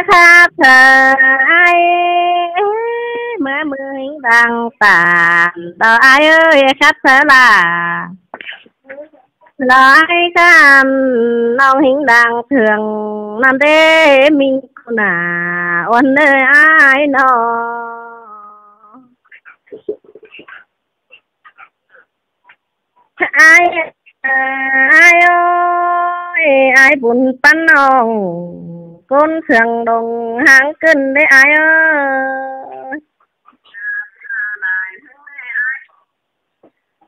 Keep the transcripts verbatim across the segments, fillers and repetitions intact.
khắp thơ ai, ꞌmưa ꞌmưa ꞌhính đang tản, đó ai ơi, khắp thơ là. Đó ai khăn, ꞌnọng ꞌhính đang thương, ꞌnặn đế ꞌminh ꞌcọ nả, ôn ơi ai nó. Ai, ai ơi, ai bun ꞌpắn ꞌnọng, ꞌcốn sương đông háng ꞌcứn đế ai ơi.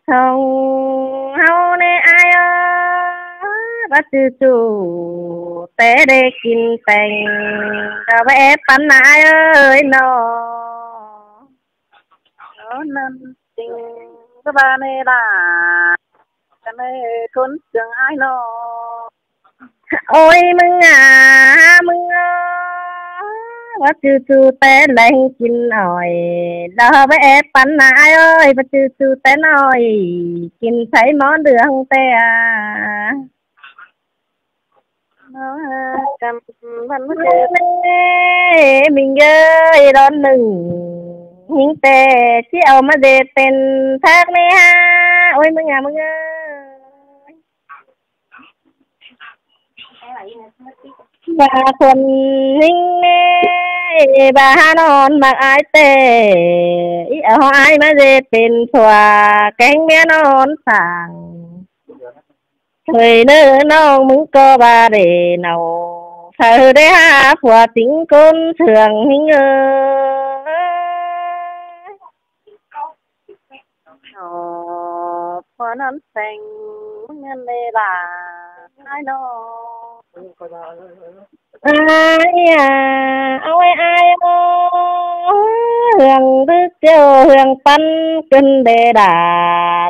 Song ꞌháu ꞌnị ai ơi, báu ꞌchư ꞌchu té đế kin peng, ꞌcọ báu é ꞌpắn ai ơi nó. Ơ, ꞌnặn ꞌchịnh ꞌcọ ꞌva ꞌnị lả, ꞌcọ ꞌnị ꞌcốn sương ai nó. Ôi ꞌmứng à, ꞌmứng ơi, báu ꞌchư ꞌchu té leng kin ỏi, đó báu é ꞌpắn ai ơi, báu ꞌchư ꞌchu té ꞌnọi, kin sáy ꞌmó đường té à. Nó, à, căm văn ꞌmá ꞌchư. Ê, ꞌminh ơi, đón nửng, ꞌhính té, ꞌchí au ꞌmá đê pên thác ꞌnị ha. Ôi ꞌmứng à, ꞌmứng ơi. Ba khôn ꞌhính ꞌnị, ba há ꞌnọn ꞌmặc ai té, í au ai ꞌmá đê pên phua, kéng ꞌmía ꞌnọn phang. Thôi ꞌnớ ꞌnọng ꞌmứng ꞌcọ ba đê nảu, phaư đé hák phua ꞌtếng ꞌcốn sương ꞌhính ơi. Ơ, phua ꞌnặn seng ꞌmứng ꞌnặn đê lả, ai nó. Ai à, ôi ai ơ, hương đức kiêu hương ꞌpắn ꞌcứn đê đả,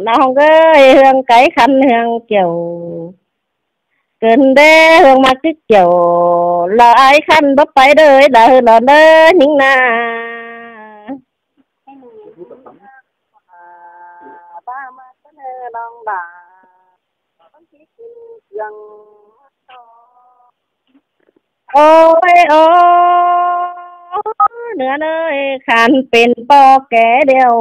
ꞌnọng ơi, hương cáy khăn hương kiêu. ꞌCứn đê hương ꞌmặc cứ kiêu, lỏ ai khăn báu pay đơi, lỏ hư lỏ đơi ꞌnhính nả. Ôi ơ, ꞌnứa ꞌnớ khăn pên ꞌpo ké điêu,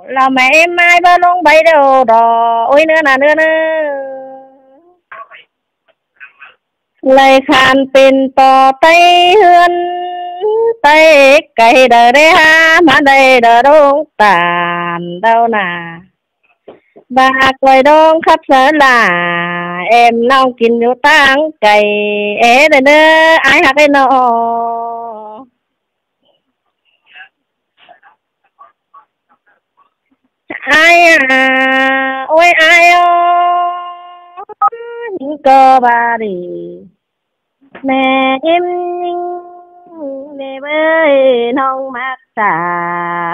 lỏ ꞌmẹ ꞌếm ꞌmái báu ꞌlống bay điêu đó. Ôi ꞌnứa nả, ꞌnứa ꞌnớ. Lai khăn pên ꞌpo ꞌTáy ꞌhướn, ꞌTáy cay đa đé há ꞌmá đay đa đông tản đau nả. Ba ꞌcoi đông khắp sáư lả, êm ꞌnọng kin dú ꞌtáng cay, é đa ꞌnớ ai hák é nó. Ai à, ôi ai ơ, ꞌhính ꞌcọ ba đê. ꞌMẹ ꞌếm ꞌnhính, ꞌmẹ ơi, ꞌnọng ꞌmặc ta,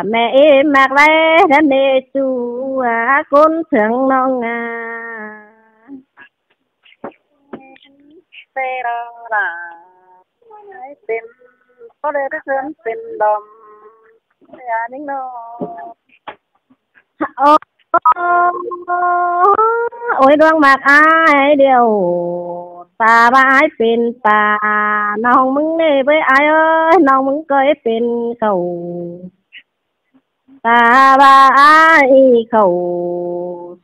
ꞌmẹ ꞌếm ꞌmặc lai, đa ꞌmẹ ꞌchu, à, ꞌcốn sương ꞌnọng à. Pên lỏ, ai pên, ꞌcọ đê đé sương pên đom, à, ꞌnhính nó. Ơ, ôi ꞌluống ꞌmặc ai điêu, ta ba ai pên ta, ꞌnọng ꞌmứng ꞌnị bới ai ơi, ꞌnọng ꞌmứng ꞌcoi pên khảu. Ta ba ai khảu,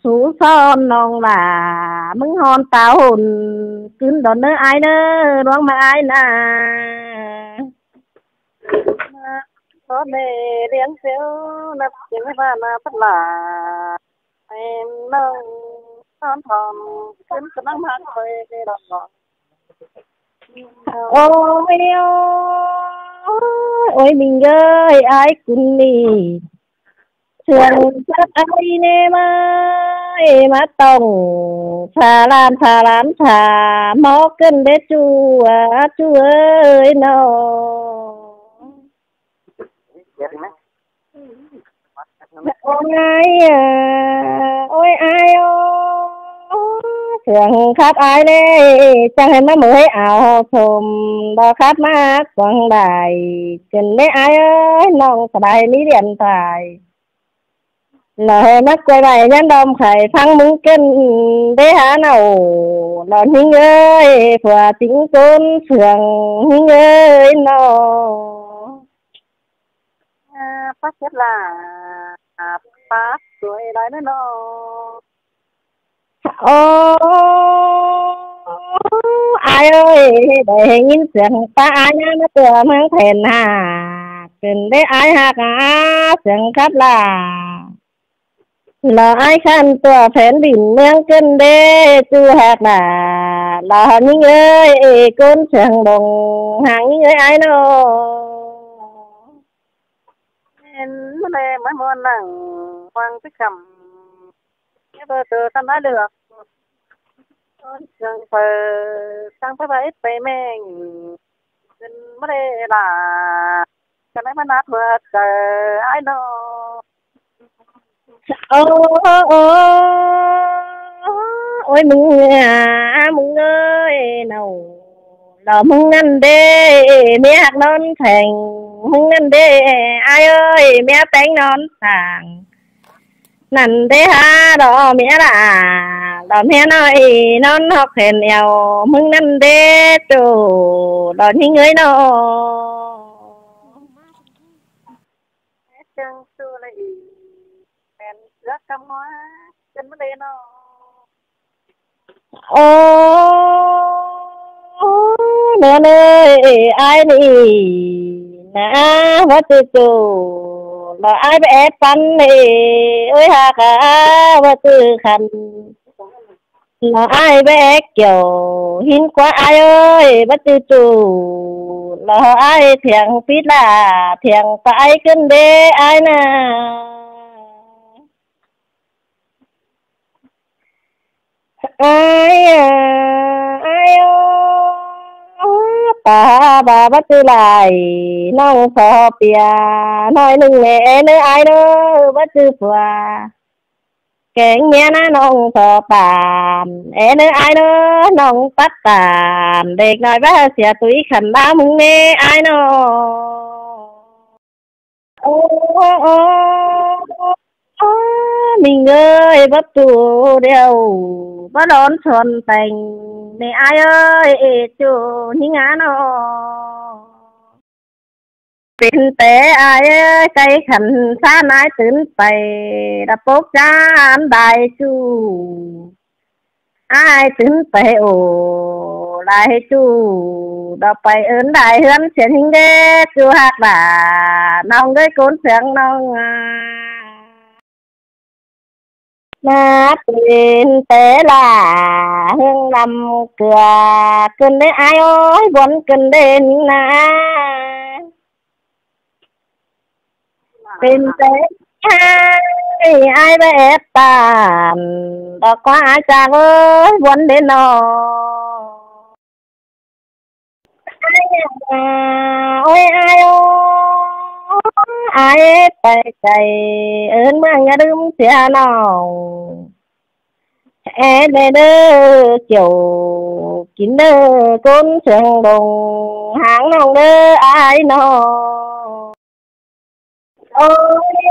sú son ꞌnọng lả, ꞌmứng hon ta hôn, ꞌcứn đon ꞌnớ ai ꞌnớ, ꞌluống ꞌmặc ai nả. Báu đê ꞌliếng phiếu, ꞌnặp ꞌchí ꞌmá ba ꞌnạp lả, êm ꞌnọng son thon, ꞌcứn ꞌcọ ꞌnắm ꞌmặc thôi đê đỏ. Ôi ơ, ôi ꞌminh ơi, ai ꞌcứn ꞌnị. Sương sắp ai ꞌnị ꞌmá, ê ꞌmá tỏng, phả lan, phả lan, phả, ꞌmó ꞌcứn đế ꞌchu, à, ꞌchu ơi nó. Ôi ai à, ôi ai ơ, sương khắp ai ꞌnị, chắng hên ꞌmá ꞌmự hê áo sôm, đó khắp ꞌmá quảng đại, ꞌcứn đế ai ơi, ꞌnọng sắp ai ꞌmí điện thoại. Lỏ ꞌmá quay ꞌvạy ꞌnhắng đom khải ꞌphắng ꞌmứng ꞌcợn đé hả ꞌnọ. Lỏ ꞌnhính ơi, phua ꞌtếng ꞌcốn sương ꞌnhính ơi ꞌnọ. À, pác chết là, à, pác tuổi đói nữa nó. Ô, ai ơi, để hình in sương pá ai nhá, nó tua mương thèn hà. Cần để ai hạc á, sương khắp là. Lỏ ai khan tua phén đin mương cần để tu hạc là. Lỏ ꞌnhính ơi, ê, ꞌcốn sương đồng, hàng ꞌnhính ơi ai nó. Nên ꞌmưa ꞌnị ꞌmá ꞌmuôn nẳng hoang tức khẩm. Nhớ bơ tơ săn ái lược. Ôn sương phơ, sang phơ phơ ít pay meng. Nên ꞌmưa ꞌnị là, cái này mà nát vượt cờ ái nó. Ô, ô, ô, ôi ꞌmứng à, ꞌmứng ơi, nâu. Lỏ ꞌmứng ꞌnặn đê, mía hạc ꞌnón thèng. ꞌMứng ꞌnặn đê, ai ơi, mía ꞌpéng ꞌnón thàng. ꞌNặn đê hả, lỏ mía lả. Lỏ mía ꞌnọi, ꞌnón hóc hên eo. ꞌMứng ꞌnặn đê, ꞌchộ, lỏ ꞌnhính ơi ꞌnọ. Hết chương su là ỉ, bèn ước căm hoa, chân mất đi nó. Ô, nó nơi ai đi nà, bá tư chủ, là ai bé pắn đi, ơi hà cả, bá tư khăn. Lỏ ai bé kiểu hin quá ai ơi, bá tư chủ. Lỏ ai thiêng pít là thiêng phải cân đê ai nà. Ai à, ai ơ, ta bà bá tư lại, nong phó pia, nói nưng mẹ nữa ai nữa, bá tư phua. Kéng mía ná ꞌnọng thọ tản, é ꞌnớ ai ꞌnớ, ꞌnọng tắt tản, đếc ꞌnọi bá sia tui khăn đá ꞌmứng ꞌnê ai ꞌnớ. Ô, ô, ô, ô, ꞌmính ơi, bắp tù điêu, bá đón xuân tành, ꞌnê ai ơi, ê chu, ꞌnhính á ꞌnớ. Pên té ai ơi, cay khăn ꞌsán ai tứn pay, đa pốc chán đai chu. Ai tứn pay ổ, đai chu, đa pay ơn đai ꞌhướn ꞌsướng ꞌhính đế, chu hạc đa, ꞌnọng ơi ꞌcốn sương ꞌnọng à. Ná pên té là hương lăm cưa, cơn đế ai ơi, buôn cơn đế ꞌnhính ná. Pên té ai, ai bé ép tản, đa ꞌquá ai chang ơi, buôn đế ꞌnọ. Ai à, ôi ai ơ, ai pay cay, ơn ꞌmướng nhà đưm sia ꞌnọng. É đê đơ, chiêu kín đơ, ꞌcốn sương đồng, háng ꞌnọng đơ ai ꞌnọ. Ôi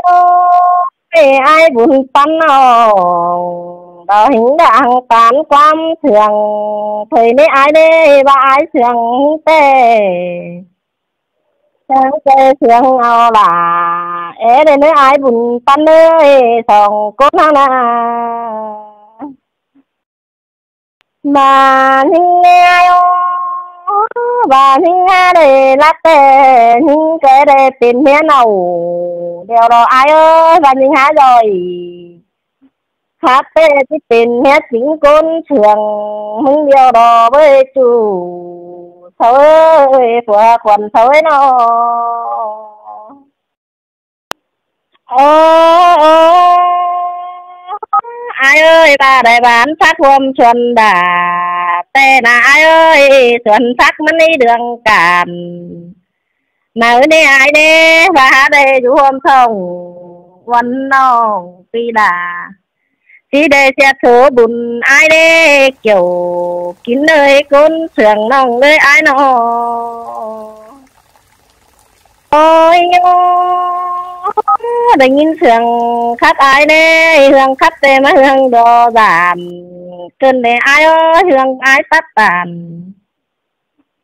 ơi, ai bun pắn ꞌnọng, đa ꞌhính đang tán ꞌquám sương, thời ꞌnê ai đê, bá ai sương ꞌhính té. Sương té sương au lả, é đê ꞌnớ ai bun pắn ơi, song ꞌcốn hăng ná. Bà ꞌnhính ai ơ, bà ꞌnhính á đê lắc té, ꞌnhính ké đê pên ꞌhiến ꞌnọ. Điêu đó ai ơi, bà ꞌnhính hả rồi. Hả té ꞌchí pên ꞌhiến chính ꞌcốn sương, ꞌmứng điêu đó bới chu. Sâu ơi, phua khuôn sâu ơi ꞌnọ. Ơ, ơ, ai ơi, bà đảy bán phát huôm xuân đà, té nả ai ơi, xuân sắc mắn đi đường cản. Nả ơi ꞌnê ai ꞌnê, bà hả đảy dú huôm sông, huôm ꞌnọng pí đà. Sia đảy sia số bun ai đê, chiêu kín đới ꞌcốn sương ꞌnọng đới ai ꞌnọ. Ôi ơ, Đảy ꞌnghín ꞌsướng khắt ải ꞌnị, ꞌsướng khắt ꞌtẹ ꞌmá ꞌsướng đo dản. ꞌCứn đảy ải ơi, ꞌsướng ải tắt tản.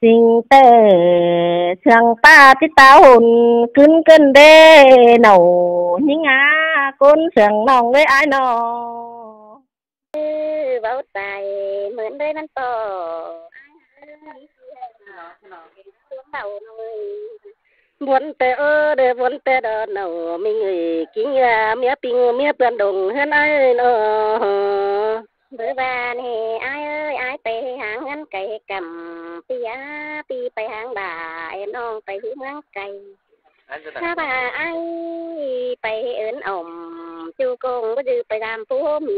ꞌSịn ꞌtẹ ꞌsướng ta tí ta hôn, ꞌcứn ꞌcứn đảy ꞌnọ, ꞌnhính a, ꞌcốn ꞌsướng ꞌnọng đảy ải ꞌnọ. Ư, ꞌvạu tai ꞌmớn đảy ꞌnặn ꞌto. Buôn ꞌtẹ ơ, đảy buôn ꞌtẹ đo ꞌnọ, ꞌmính ơi, ꞌkính a, ꞌmía ꞌpi ꞌngụ, ꞌmía ꞌpươn đông ꞌhướn ải ꞌnọ. Báu ꞌva ꞌnị ải ơi, ải pay háng ꞌhướn cai ꞌcắm, ꞌpi a, ꞌpi pay háng đả, ên ꞌnọng pay hú ꞌmướng cai. Hák ꞌva ải pay ứn ỏm, ꞌchu công báu dư pay dam phú ꞌmí,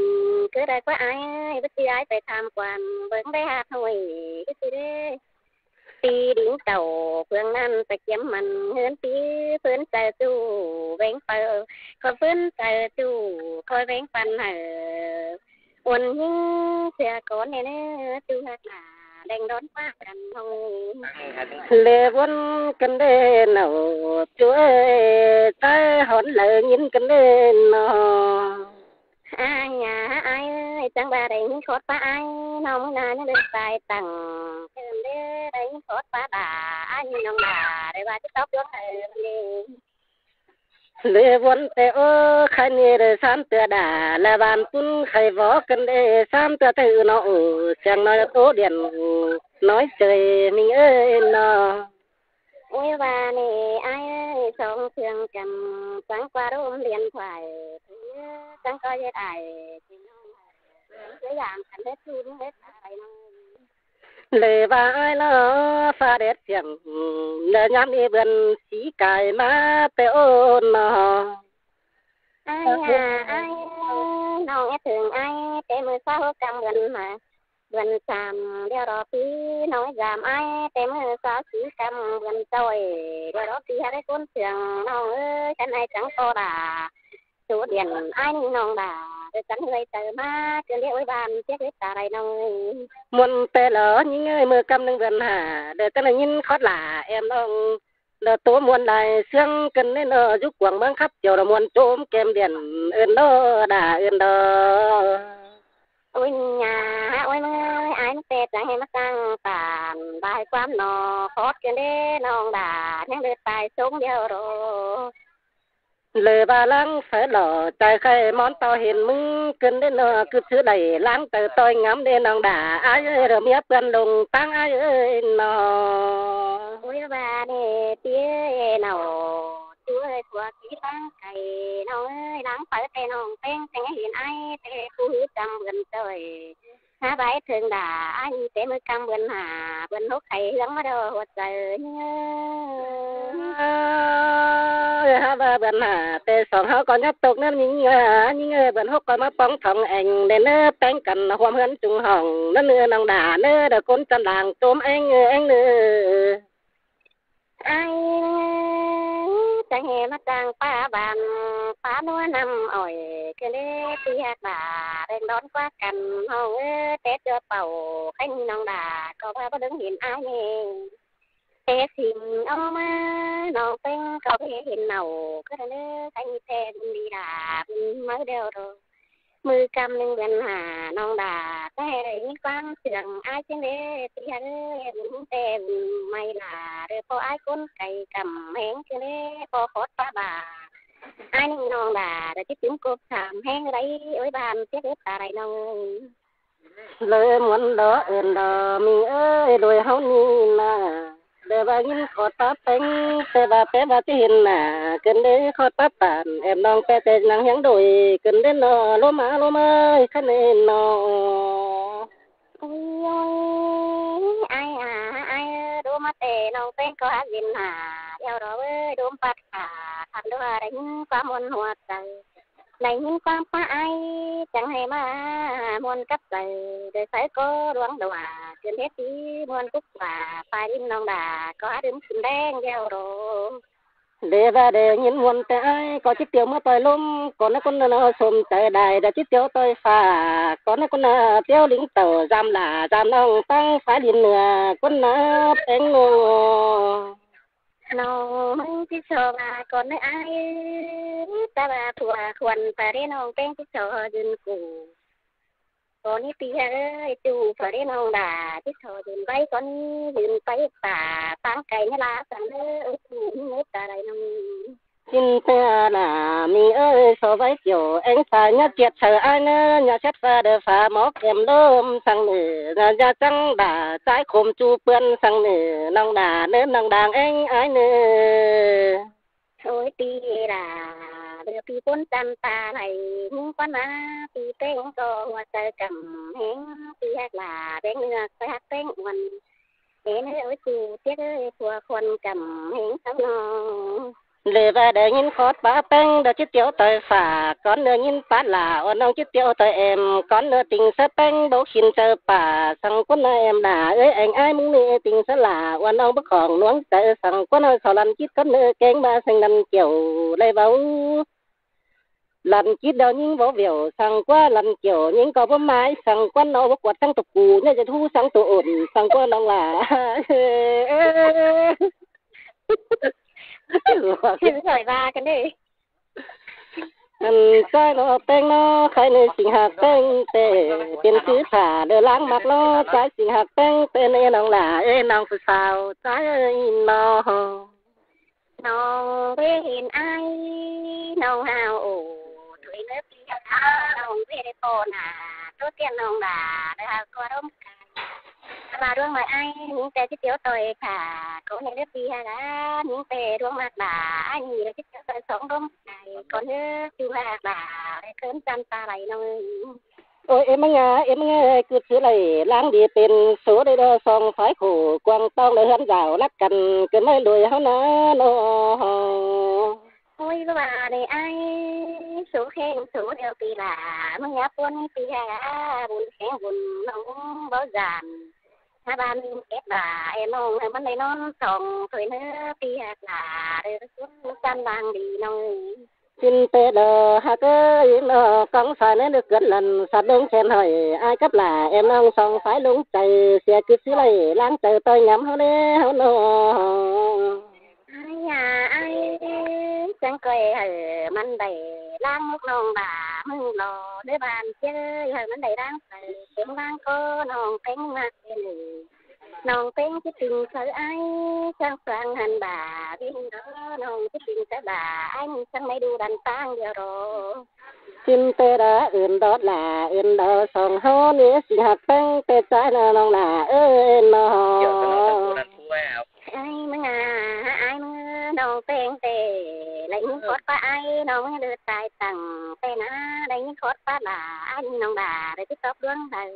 ꞌcứ đảy ꞌquá ải, báu dư ải pay tham quan, bớng đảy hạt ꞌhội, báu dư đảy. ꞌPi đing tảu, ꞌpương ꞌnặn pay ꞌkiếm mẳn ꞌhướn ꞌpi, ꞌphớn chaư ꞌchu, ꞌvén pay, khỏi ꞌphớn chaư ꞌchu, khỏi ꞌvén păn hảư. Uôn ꞌnhính sia cón ꞌnị ꞌnớ, ꞌchu hák đả, đen đón ꞌpá căn ꞌhội. Lê ꞌvuôn căn đảy ꞌnọ, ꞌchu ơi, ꞌchái hón lay ꞌnghín căn đảy ꞌnọ. Ải ꞌnhá, ải ơi, chắng ꞌva đảy ꞌnhính khót ꞌpá ải, ꞌnọng ꞌmự ꞌna ꞌnhá đảy tai tẳng, ꞌchớ đảy ꞌnhính khót ꞌpá đả, ải ꞌnhính ꞌnọng đả, đảy ꞌva chứ tốc ꞌluống hảư ꞌnị. Lê ꞌvuôn ꞌtẹ ơ, khái ꞌnị đảy ꞌsám ꞌtưa đả, ꞌlạ ꞌvan ꞌpún khái vó căn đảy ꞌsám ꞌtưa ꞌtứ ꞌnọ, ư, ꞌsướng ꞌnọi tô điên, ꞌnọi ꞌchới ꞌmính ơi ꞌnọ. Ôi, ꞌva ꞌnị ải ơi, song ꞌsướng căn, chắng ꞌquá đôm điện thoại, chắng ꞌcọ ꞌdệt ải, ꞌchớ dáng căn ꞌdệt ꞌchu ꞌdệt ải ꞌnọ. Lê ꞌva ải ꞌnọ, pha đét ꞌsướng, ꞌlạ ꞌnhám ꞌnị bươn sí cai ꞌmá ꞌtẹ ôn ꞌnọ. Ải à, ải, ꞌnọng é thửng ải, ꞌtẹ ꞌmự ꞌsáo hốc căm bươn ꞌmá, bươn sam, điêu đó ꞌpi, ꞌnọng é dam ải, ꞌtẹ ꞌmự ꞌsáo sí căm bươn ꞌchoi, điêu đó ꞌpi hák đảy ꞌcốn ꞌsướng, ꞌnọng ơi, căn ải chắng ꞌcọ đả, số điện ải ꞌnị ꞌnọng đả, đảy chắng ꞌhưới chaư ꞌmá, ꞌcứ ꞌliệ ôi ban, chiếc ꞌliếc ta đảy ꞌnọng ơi. Muôn ꞌtẹ lỏ ꞌnhính ơi, ꞌmự ꞌcắm ꞌnưng bươn hả, đảy chắng đảy ꞌnghín khót lả ẻm ꞌnọng. Đa tô muôn lai ꞌsướng căn ꞌnị ꞌnọ, dú cuông ꞌmướng khắp chiêu đa muôn chốm kem điện, ưn đo đa ưn đo. Ôi ꞌnhá, ôi ꞌmự ơi, ải ꞌmự ꞌtẹ chắng ꞌhê ꞌmá ꞌchăng tản, ꞌvạy ꞌquám ꞌnọ, khót căn đảy ꞌnọng đả, ꞌnhắng đảy tai sống điêu đô. Lê ꞌva ꞌláng pháy lỏ, chai khay món ꞌto hên ꞌmứng, căn đảy ꞌnọ, cứ chứ đảy ꞌláng chaư ꞌtoi ngắm đảy ꞌnọng đả, ải ơi, ꞌlạ ꞌmía ꞌpươn đông ꞌtáng ải ơi ꞌnọ. Ôi ꞌva ꞌnị ꞌpi ơi ꞌnọ, ꞌchu ơi, ꞌquá kí ꞌtáng cai, ꞌnọng ơi, ꞌláng pháy ꞌtẹ ꞌnọng ꞌpéng, ꞌtẹ hên ải, ꞌtẹ ꞌcú hứ căm bươn ꞌchoi. Hák ꞌva thửng đả, ải ꞌnị ꞌtẹ ꞌmự căm bươn hả, bươn hốc khay ꞌhướng ꞌmá đo ꞌhuột chaư. Ơ, hák ꞌva bươn hả, ꞌtẹ song ꞌháu ꞌcọ nhắp tốc ꞌnớ ꞌnhính ơi, ꞌnhính ơi, bươn hốc ꞌcọ ꞌmá ꞌpóng thong eng, đảy ꞌnớ ꞌpéng căn ꞌhuôm ꞌhướn chung hỏng, ꞌnớ ꞌnư ꞌnọng đả, ꞌnớ đa ꞌcốn chăn lang chốm eng ơ, eng ꞌnư. Ải, chắng ꞌhê ꞌmá ꞌchăng ꞌpá ban, ꞌpá ꞌnúa ꞌnặm ỏi, ꞌcứ ꞌlế ꞌpi hák đả, đen đón ꞌquá căn, ꞌnọng ơi, ꞌtẹ ꞌchua pảu, khay ꞌnị ꞌnọng đả, ꞌcọ ꞌva báu đớng hên ải ꞌnị. Té sính ók ꞌmá, ꞌnọng ꞌpéng ꞌcọ báu hên ꞌnặn, ꞌcứ đa ꞌnớ, khay ꞌnị ꞌtẹ bươn đi đả, bươn ꞌmá điêu đô. ꞌMự ꞌcắm ꞌnưng bươn hả ꞌnọng đả, ꞌtẹ đảy ꞌnhính ꞌquám ꞌsướng ải ꞌchương đế, ꞌpi hák ơi, bươn ꞌtẹ bươn ꞌmạy lả, đảy ꞌpo ải ꞌcốn cai căm ꞌhéng ꞌchương đế, ꞌpo khót ꞌpá bả. Ải ꞌnưng ꞌnọng đả, đảy ꞌchí tứm cộp tham ꞌhéng đảy, ôi ban, chiếc ướp ta đảy ꞌnọng ơi. Lơi muôn đo ưn đo ꞌmí ơi, đuổi ꞌháu ꞌnị ꞌna. Đảy ꞌva ꞌnghín khót ꞌpá ꞌpéng, ꞌtẹ ꞌva ꞌpé ꞌva ꞌchí hên ꞌna, căn đảy khót ꞌpá tản, ẻm ꞌnọng ꞌpé ꞌtẹ nẳng ꞌhéng đuổi, căn đảy ꞌnọ, ꞌlốm ꞌmá ꞌlốm ơi, khăn ên ꞌnọ. Ôi ôi, ải à, ải ơi, đốm ꞌmá ꞌtẹ ꞌnọng ꞌpéng ꞌcọ hák dên hả, điêu đó ơi, đốm pắt hả, khăn đua đảy ꞌnhính ꞌquám muôn ꞌhuột chaư. Đảy ꞌnhính ꞌquám ꞌpá ải, chắng ꞌhê ꞌmá muôn cắp chaư, đảy sáư ꞌcọ ꞌluống đua, chưn ꞌhết tí muôn cúc ꞌva, ꞌpá đin ꞌnọng đả, ꞌcọ hák đưm khửn đen điêu đô. Đảy ꞌva đảy ꞌnhính muôn ꞌtẹ ải, ꞌcọ ꞌchí ꞌtiêu ꞌmá ꞌtoi ꞌlốm, ꞌcọ ꞌnớ ꞌcốn ꞌnặn ꞌsôm chaư đảy, đảy ꞌchí ꞌtiêu ꞌtoi phả, ꞌcọ ꞌnớ ꞌcốn ꞌnặn ꞌtiêu lính tảu, dam lả, dam ꞌnọng ꞌtáng phái đin ꞌnưa, ꞌcốn ꞌnặn ꞌpéng ꞌnô. ꞌNọng ꞌmứng Chít so ꞌva cón ꞌnớ ai, ta ꞌva phua khuôn pha ꞌlế ꞌnọng ꞌpéng chít so dưn cu. Cón ꞌnị pi ha ơi, chu pha ꞌlế ꞌnọng đa, chít so dưn ꞌvạy cón ꞌnị dưn pay pả, ꞌpáng cay ꞌnị ꞌla săng ꞌnớ, ơ chu ꞌnị ꞌnớ ta lai ꞌnọng. Chít pay ha đa, ꞌmí ơi, so ꞌvạy chiêu, ꞌéng sa ꞌnhá ꞌchiệt saư ai ꞌnớ, ꞌnhá sét pha đơ pha mó kem ꞌlốm săng ꞌnớ, ꞌnhá ꞌnhá chắng đa, ꞌchái khôm chu ꞌpươn săng ꞌnớ, ꞌnọng đa ꞌnớ, ꞌnọng đang ꞌéng ai ꞌnớ. Ôi, pi đa, đơ pi ꞌcốn chăm ta lai, ꞌnhính cón ꞌmá, pi ꞌpéng ꞌcọ ꞌhua chaư căm ꞌhéng, pi ꞌhặc đa, ꞌpéng ꞌnưa, ꞌpéng ꞌhặc ꞌpéng uôn. Ê ꞌnớ ơi, chu ꞌtiếc ơi, phua khuôn căm ꞌhéng sáư ꞌnọng. Lê ꞌva đảy ꞌnghín khót pá ꞌpéng, đảy chít tiếu ꞌtoi phả, cón ꞌnưa ꞌnghín pá lả, ua ꞌnọng chít tiếu ꞌtoi êm, cón ꞌnưa tỉng sáư ꞌpéng, báu khỉn chaư pả, săng ꞌcốn ꞌnưa êm đa, ơi ꞌéng ai ꞌmứng ꞌnị tỉng sáư lả, ua ꞌnọng báu khỏng ꞌluống chaư, săng ꞌcốn ꞌnưa so lăn chít cón ꞌnưa kéng ꞌva săng lăn chiêu, lai báu. Lăn chít đao ꞌnhính báu vẻo, săng ꞌquá lăn chiêu, ꞌnhính ꞌcọ báu mai, săng ꞌquá ꞌnọ báu cuột săng tô cu, ꞌnhá ꞌdệt ꞌhụ săng tô ổn, săng ꞌquá ꞌnọng lả. Khỏi ꞌva căn đê. Ăn ꞌchái ꞌnọ ꞌpéng ꞌnọ, ꞌkhạy ꞌnị sing ꞌhặc ꞌpéng ꞌtẹ, pên ꞌsứ phả đơ ꞌláng ꞌmặc ꞌnọ, ꞌchái sing ꞌhặc ꞌpéng ꞌtẹ ꞌnị ꞌnọng lả, ê ꞌnọng phu sao, ꞌchái ơi ꞌnọ. ꞌNọng ꞌvế hên ai, ꞌnọng hao ổ, thôi ꞌnớ pi ha, ꞌnọng ꞌvế đảy ꞌpo nả, ꞌtố tiên ꞌnọng đa, đảy hao ꞌtố ꞌlốm căn. Ta ꞌva ꞌluống ꞌmặc ai, ꞌnhính ꞌtẹ chít tiếu ꞌtoi phả, ꞌcốn ꞌnị ꞌnớ pi ha đa, ꞌnhính ꞌtẹ ꞌluống ꞌmặc đa, ai ꞌnị đảy chít tiếu ꞌtoi song ꞌlốm căn, cón ꞌnớ chu ꞌhặc đa, đảy khớn chăm ta lai ꞌnọng ơi. Ôi, ê ꞌmá ꞌnhá, ê ꞌmá ꞌnhá ơi, cứ ꞌsứ lai ꞌláng đi pên số đảy đo song phái khổ, quang ꞌtong đảy ꞌhướn dảo lắc căn, cứ ꞌmạy đuổi ꞌháu ꞌnớ ꞌnọ. Ôi, ꞌva đảy ai, số khen số điêu pi lả, ꞌmá ꞌnhá ꞌpuốn pi ha, bun khen bun ꞌnọng báu dản. Ha ꞌva ꞌmí ép lả, ê ꞌnọng, ơ ꞌmắn đảy ꞌnón song, thôi ꞌnớ pi ha lả, đảy ꞌsúm chăm đang đi ꞌnọng ơi. Chít pay đa ꞌhặc ơi ꞌnọ, cóng sai ꞌnớ đảy ꞌcứn lăn, sắt ꞌluống chen hỏi, ai cắp lả, êm ꞌnọng song phái ꞌluống chaư, sia cứ ꞌsứ lai ꞌláng chaư ꞌtoi ngắm ꞌháu ꞌnớ ꞌháu ꞌnọ. Ai da ai, chắng ꞌcoi hảư ꞌmắn đảy ꞌláng ꞌmốc ꞌnọng bả ꞌmứng lo, ꞌnớ ban ꞌchí ơi, hảư ꞌmắn đảy ꞌláng chaư, kéng ꞌláng ꞌcọ ꞌnọng ꞌpéng ꞌmặc ꞌnị. ꞌNọng ꞌpéng chít tỉng sáư ai, chắng soang hăn bả, ꞌvin đó ꞌnọng chít tỉng sáư bả, ai ꞌnị chắng ꞌmạy đu đăn ꞌtáng điêu ꞌro. Chít pay đa ứn đót lả, ứn đót song ꞌháu ꞌnị, sing ꞌhặc ꞌpéng ꞌtẹ ꞌchái ꞌnọ ꞌnọng lả, ơ ên ꞌnọ. Ai ꞌmá ꞌnhá, ai ꞌmá ꞌnọng ꞌpéng ꞌtẹ, lai ꞌnhính khót pá ai, ꞌnọng ꞌmá đơ tai tẳng, ꞌtẹ ꞌnớ, lai ꞌnhính khót pá lả, ai ꞌnọng lả, lai chít tóp ꞌluống lai.